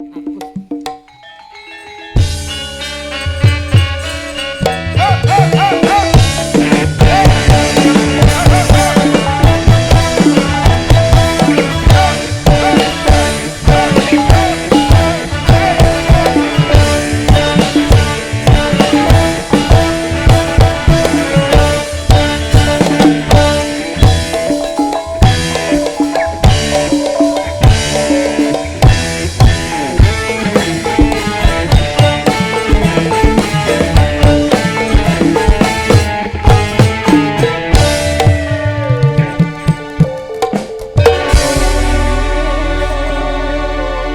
Agus.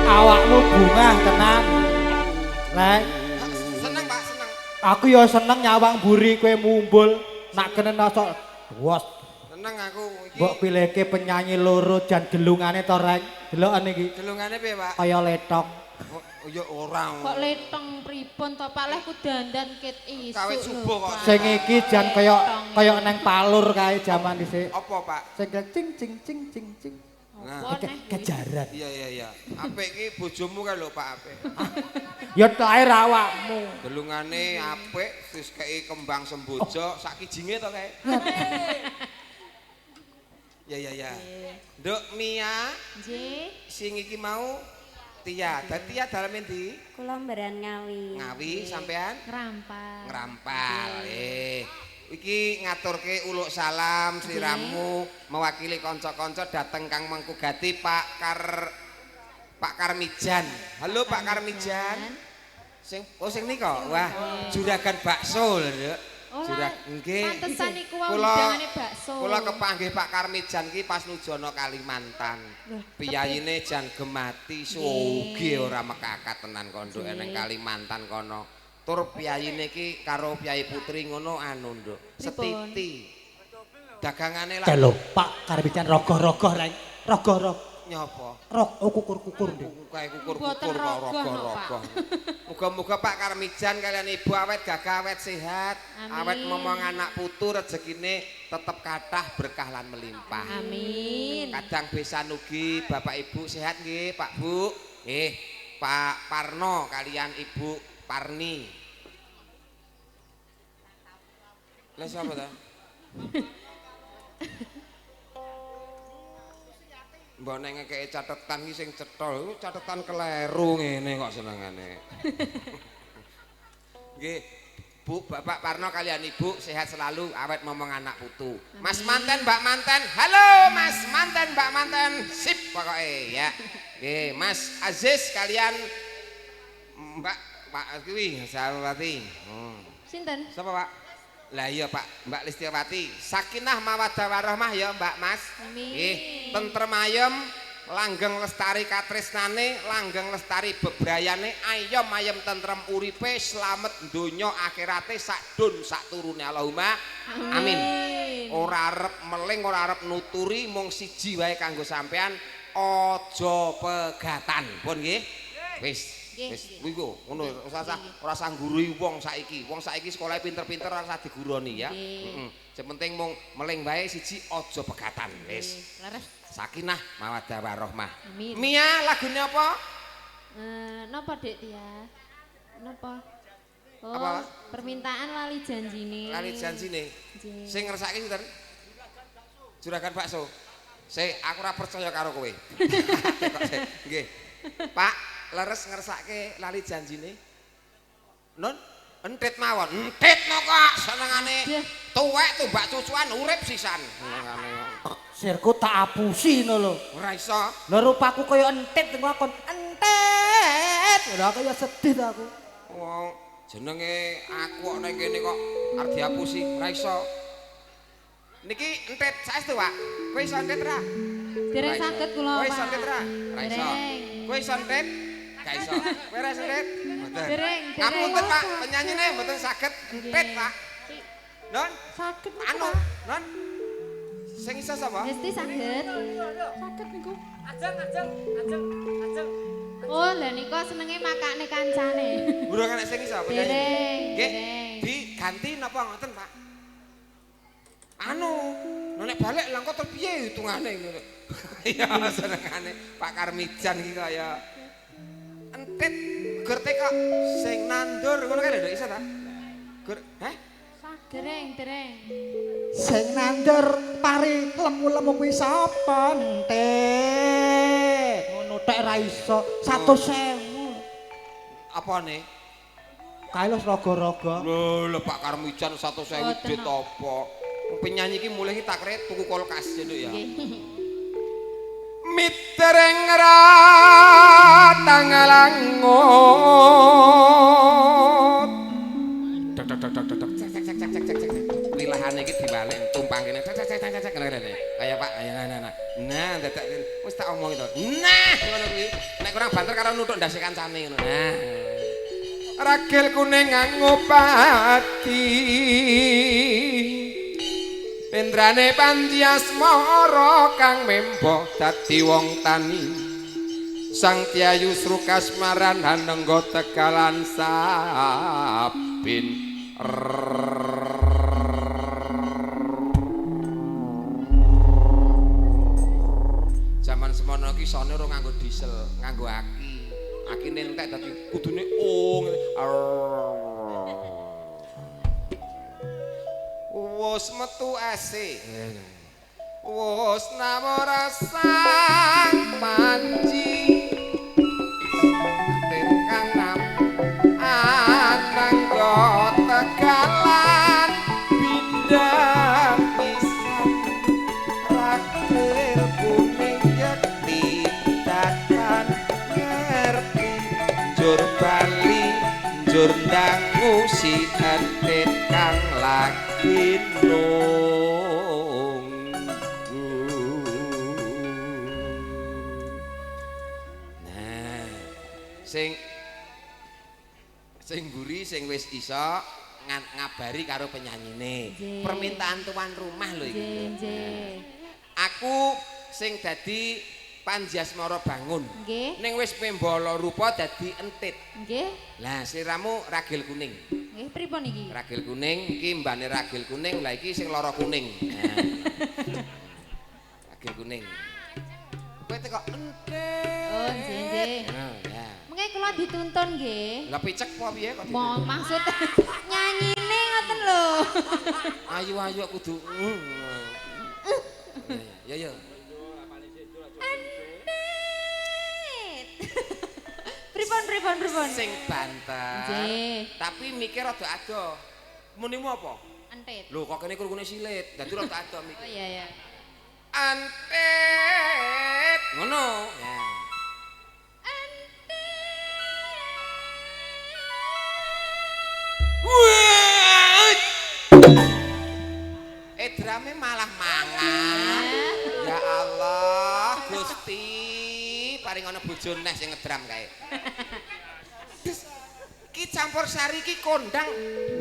Awakmu bungah tenan. Lek, Seneng, Pak, seneng. Aku ya seneng nyawang mburi kowe mumbul. Nak kene sok wos. Seneng aku iki. Mbok pilihke penyanyi loro jan gelungane to, Reng. Deloken iki Gelungane piye, Pak? kaya letong. Oh, ya ora. Kok letong pripun to, Pak? Leh ku dandan ket isuk. Kawit lho, subuh kok. Pak. Sing iki jan kaya kaya nang palur kae jaman dhisik. Apa, Pak? Sing kayak cing cing cing cing cing. Nah. Apa neh kuwi? Kejaran. Iya. Apik iki bojomu kae lho, Pak, apik. Ya tok ae awakmu. Gelungane apik, terus kei kembang sembojo, sak kijinge to kae. Ya. Nduk Mia, Nggih. sing iki mau Tia. Dadi Tia dalem endi? Kula mberan Ngawi. Ngawi sampean? Ngrampal. Ngrampal. Iki ngaturke uluk salam sliramu mewakili kanca-kanca dateng Kang Mengku Gati Pak Karmijan. Halo Pak Karmijan. Sing oh sing nika. Wah, juragan bakso lho, Nduk. Oh, Jurag nggih. Pantesan niku wau Kula- hidangane bakso. Kula kepanggih Pak Karmijan ki pas nujono Kalimantan. Piyayine jan gemati sugih ora mekakat tenan kondo eneng Kalimantan kono. Tur piyayine ki karo piyayi putri ngono anu, Nduk. Setiti. Dagangane lah Kae lho, Pak Karmijan rogoh-rogoh Reng. Rogoh-rogoh. Nyapa? Rok oh kukur-kukur Nduk. Kae Mboten kukur-kukur kok rogoh, no, rogoh-rogoh. Muga-muga Pak Karmijan kalian Ibu awet gagah awet sehat, Amin. awet momong anak putu rezekine tetep kathah berkah lan melimpah. Amin. Kadang besan ugi Bapak Ibu sehat nggih, Pak Bu. Nggih, Pak Parno kalian Ibu Parni. Lah sapa ta? Mbok nek ngekeki catetan iki sing cetha, iku catetan keleru ngene kok senengane. Nggih. Bu, Bapak Parno kalian Ibu sehat selalu, awet momong anak putu. Mas manten, Mbak manten. Halo Mas manten, Mbak manten. Sip pokoke ya. Nggih, Mas Aziz kalian Mbak Pak kuwi Sarwati. Sinten? Sapa, Pak? Lah iya Pak, Mbak Listiawati. Sakinah mawaddah warahmah ya Mbak Mas. Amin. Nggih, tentrem ayem, langgeng lestari katresnane, langgeng lestari bebrayane, ayom ayem tentrem uripe, slamet donya akhirate sak dun sak turune Allahumma. Amin. Ora arep meling, ora arep nuturi, mung siji wae kanggo sampean, aja pegatan. Pun nggih? Wis. Nggih, Wis kuwi ku ngono ora usah nggurui wong saiki. Wong saiki sekolahe pinter-pinter ora usah diguroni ya. Nggih. Heeh. Sing penting mung meling wae siji aja pegatan. Wis. Leres. Sakinah mawaddah warahmah. Amin. Mia lagune apa? Napa Dek Tia? Napa? Oh, Apa? Permintaan lali janjine. Lali janjine. Nggih. Sing ngersake sinten? Juragan bakso. Sik, aku ora percaya karo kowe. Nggih. Pak, leres ngersake lali janjine. Nun, entit mawon. Entit no kok senengane. Tuwek tumbak cucuan urip sisan. Senengane. Sirku tak apusi ngono lho. Ora iso. Lho rupaku kaya entit ngakon entit. Lho aku ya sedih ta aku. Wong jenenge aku kok nang kene kok arep diapusi, ora iso. Niki entit saestu, Pak. Kowe iso entit ra? Dereng saged kula, Kowe Pak. iso entit ra? Ora iso. Dereng. Kowe iso entit? Gak iso. Kowe ora iso entit? Mboten. Dereng, dereng. Ngapunten, Pak, penyanyine mboten saged entit, Pak. Non, Saged niku, anu, Pak. non. Sing iso sapa? Hesti saged. Saged niku. Ajeng, ajeng, ajeng, ajeng. Oh, lha nika senenge makakne kancane. Burung enek sing iso penyanyi. Dereng. Nggih, dereng. diganti napa ngoten, Pak? Anu, nek balik lah engko terus piye hitungane ngono. Iya, senengane Pak Karmijan iki kaya Tit gur teko sing nandur ngono kae lho iso ta? Gur, heh? Dereng, dereng. Sing nandur pari lemu-lemu kuwi sapa entit? Ngono tek ra iso 100.000. Apane? Kae lho raga-raga. Lho, lho Pak Karmijan 100.000 Boten duit kok. apa? Wong penyanyi iki mulih iki tak kre tuku kulkas ya, Nduk ya. Nggih. Mitreng ratang langut. Dok dok dok dok dok. Cek cek cek cek cek cek. Wilahane iki diwalik tumpang kene. Cek cek cek cek cek ngene. Kaya Pak, ayo nah nah nah. Nah, dadak wis tak omong to. Nah, ngono kuwi. Nek kurang banter karo nuthuk ndase kancane ngono. Nah. Ragil kuning ngopati. Pendrane Panji Asmara kang membo dadi wong tani. Sang Tyayu Srukasmaran hanengga tegalan sabin. Zaman semono iki sone ora nganggo diesel, nganggo aki. Akine entek dadi kudune ung. Wus metu ase. Wus namora sang panji. Kang nam anangga tegalan bindang pisan. Ragil kuning yekti datan ngerti. Njur bali njur ndangu si entit kang lagi nunggu. Nah, sing sing mburi sing wis iso ngabari karo penyanyine. Permintaan tuan rumah lho iki. Nggih, nggih. Aku sing dadi Panji Asmara bangun. Nggih. Ning wis pembala rupa dadi entit. Nggih. Lah sliramu ragil kuning. Nggih, pripun iki? Ragil kuning iki mbane ragil kuning, lah iki sing lara kuning. Nah. Ragil kuning. Kowe teko entit. Oh, nggih, nggih. Nah, ya. Mengke kula dituntun nggih. Lah picek apa piye kok? Mo maksud nyanyine ngoten lho. Ayu-ayu kudu. Ya ya. Entit. Pripun pripun pripun? Sing banter. Nggih. Tapi mikir rada adoh. Munimu apa? Entit. Lho kok kene krungune silit. Dadi rada adoh mikir. Oh iya ya. Entit. Ngono. Ya. Wah. Drame malah mangan. Ya Allah, Gusti, paring ana bojo neh sing ngedram kae. Ki campur sari ki kondang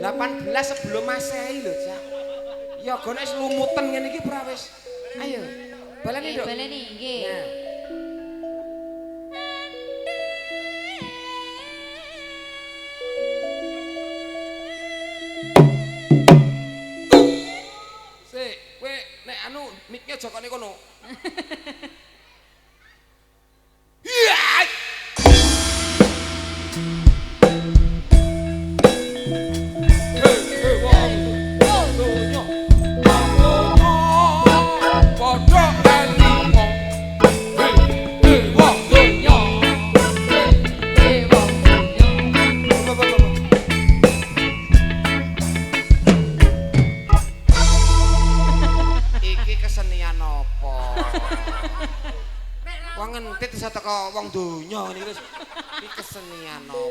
18 sebelum Masehi lho, Cak. Ya gone wis lumuten ngene iki ora wis. Ayo, baleni, Nduk. Baleni, nggih. Nah. Sik, kowe nek anu mic-nya aja kene kono. Iki kesenian apa? Wong entit iso teko wong donya ngene iki wis. Iki kesenian apa?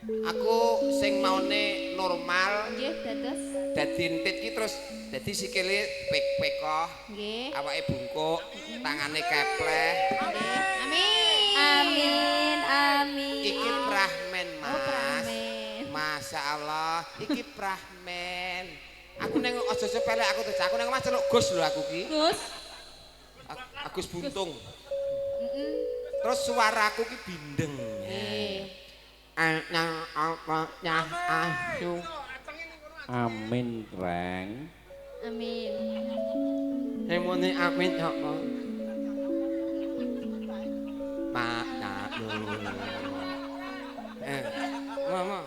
Aku sing maune normal Nggih, dados. dadi entit ki terus dadi sikile pek-pekoh, Nggih. awake bungkuk, tangane kepleh. Nggih. Amin. Amin, amin. Iki prahmen, Mas. Oh, prahmen. Masya Allah, iki prahmen. Aku neng aja sepele aku tuh, aku neng omah celuk Gus lho aku ki. Gus. Agus Buntung. Terus suaraku ki bindeng. Nggih. Ana apa nyah asu. Amin, Reng. Amin. Sing muni amin apa? Ma Mama.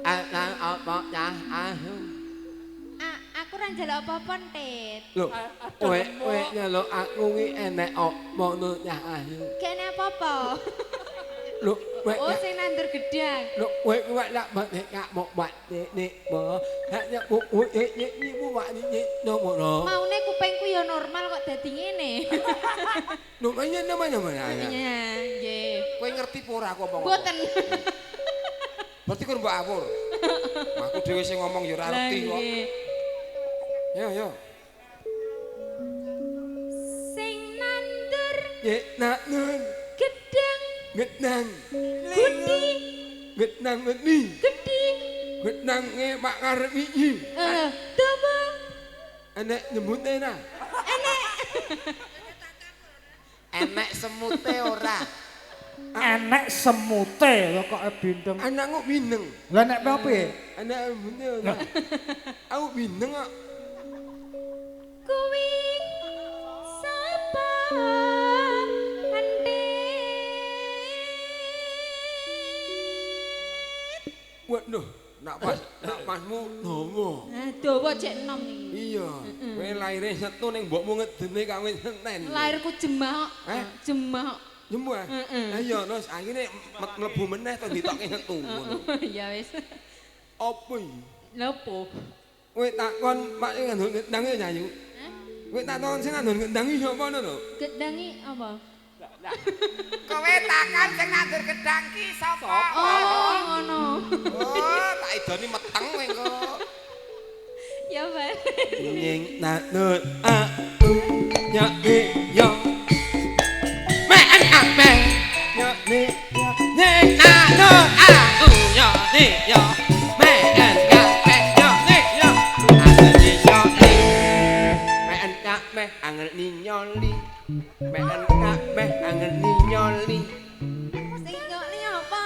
Ana apa cah ahu? Aku ora njaluk apa-apa, Tit. Lho, kowe kowe njaluk aku ki enek apa lho cah ayu? Gak enek apa-apa. Lho, kowe Oh, sing nandur gedang. lho kowe kowe lak nek kak mok mak nek nek mo. Hak nek bu nek nek nek bu mak nek nek no mo no. Maune kupingku ya normal kok dadi ngene. Lho, kaya namanya mana? Iya, nggih. Kowe ngerti apa ora aku omong? Mboten. Berarti kowe mbok awur. Aku dhewe sing ngomong ya ora ngerti kok. Yo yo. Sing nandur Nek nandur gedang gedang gudi gedang wedi gedhi gedang nge Pak Karep iki. Dawa Enek nyebute na. enek. Enek semute ora. Enek semute lho kok bindeng. Anakku bindeng. Lah nek piye? Enek semute ora. Aku bindeng kok. Kuwi sapa entit? Waduh, nak pas nak pasmu dawa. Nah, dawa cek enom iki. Iya, kowe laire setu ning mbokmu ngedene kawin senten. Lairku jemah. Eh? Jemah. Jemah. Heeh. Lah iya, terus akhire mlebu meneh to ditokke setu ngono. Ya wis. Apa iki? Lha opo? Kowe takon Pak sing ngandung gedang iki nyayu. Hah? Kowe takon sing ngandung gedang iki sapa ngono lho? Gedangi apa? Kowe takon sing nandur gedang ki sapa? Oh, ngono. Oh, tak idoni meteng kowe engko. Ya, Pak. Ning nandur aku nyak yo. Me an a me nyak ni ning nandur aku nyak ni yo. Me an ka me nyak ni yo. Angel ni yo li. Me an ka me angel ni nyoli. Me an ka me angel ni nyoli. Sing nyoli apa?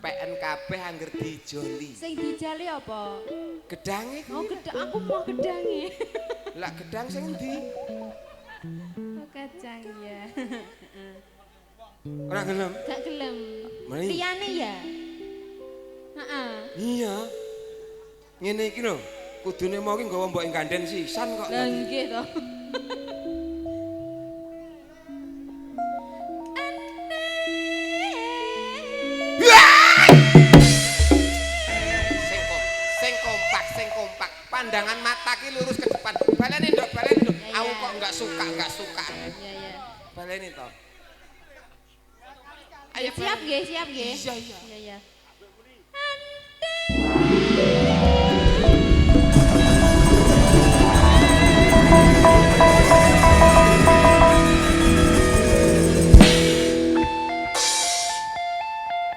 PN kabeh angger dijoli. Sing dijali apa? Gedange Oh, gedang aku mau gedange. Lah gedang sing endi? Oh, kacang ya. Ora gelem. Gak gelem. Mari. Liyane ya? Heeh. Iya. Ngene iki lho, kudune mau ki nggawa mbok ing ganden sisan kok. Lah nggih to. Sing kompak, sing kompak. Pandangan mata ki lurus ke depan. Baleni nduk, baleni nduk. Ya, ya. Aku kok enggak suka, enggak suka. Iya, iya. Baleni to. Ayo Siap nggih, siap nggih. Iya, iya. Iya, iya.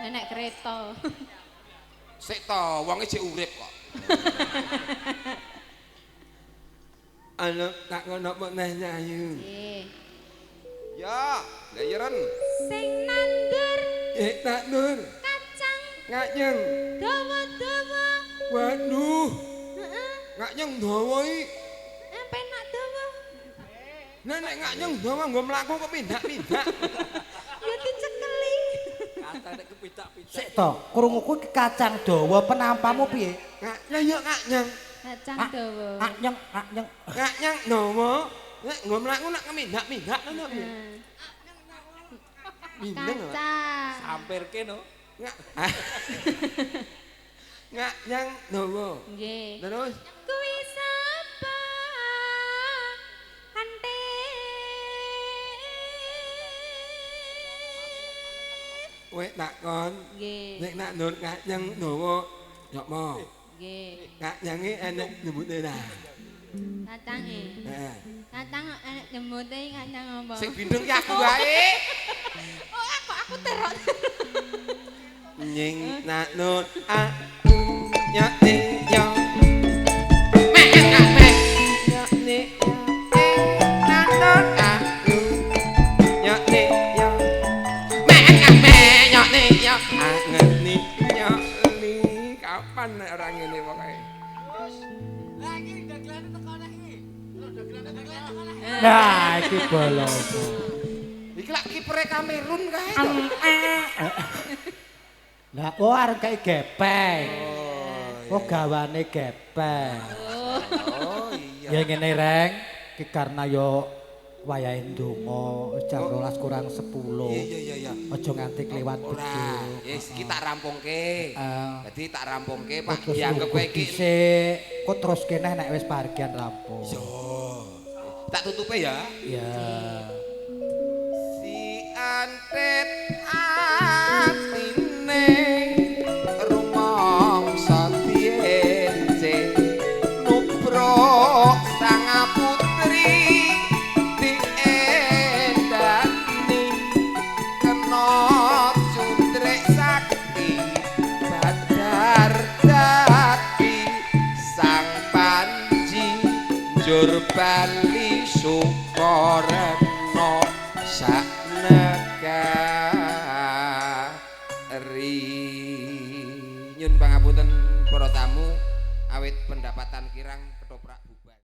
Enek kereta. Sik to, wonge jek urip kok. Ana tak ngono meneh nyayu. Nggih. Ya, lah iya Ren. Sing nandur Nandur kacang nganyeng. dawa-dawa. Waduh, Heeh. nganyeng dawa iki. Penak dawa. Lah nek nganyeng dawa nggo mlaku kok pindak-pindak. Ya dicekeli. Sik to, krungu kuwi kacang dawa penampamu piye? Lah iya nganyeng. Kacang dawa. Nganyeng, nganyeng. Nganyeng dawa. Nek nggo mlaku nak kemindak-mindak ngono piye? Mindeng kok. Kacang. Sampirke no. Nganyeng dawa. Nggih. Terus Kuwi sapa? Entit. kowe takon Nggih. nek nak nur nganyeng dawa ya apa? Nggih. Nganyengi enek nyebute ta. Kacange. Heeh. Kacang enek nyebute kacang apa? Sing bindeng ki aku wae. Oh, aku terok. Nying nak nur aku nyak ni yo. Me nak me nyak ni yo. Nak nur aku nyak ni yo. Me nak me nyak ni yo. Angen ni yo li. Kapan nek ora ngene pokoke. Lah iki dagelane teko neh iki. Lho dagelane teko neh. Nah, iki bolo. Iki lak ki Kipere Kamerun kae to. Lah, oh arep kae gepeng. Oh, gawane gepeng. Oh iya. Ya ngene Reng, ki karena yo wayahe ndonga wis jam 12 kurang 10. Iya iya iya. Aja nganti kliwat Ora, beduk. yes iki tak rampungke. Ah. Dadi tak rampungke Pak Terus dianggep lungguh kowe iki. dhisik, kok terus kene nek wis pargian rampung. Yo. Tak tutupe ya. Iya. Si antet atine rumangsa dience nubruk sang putri diendani kena cundrik sakti badar dadi sang panji njur bali Sukarna sak negari. Nyun pangapunten para tamu awit pendapatan kirang ketoprak.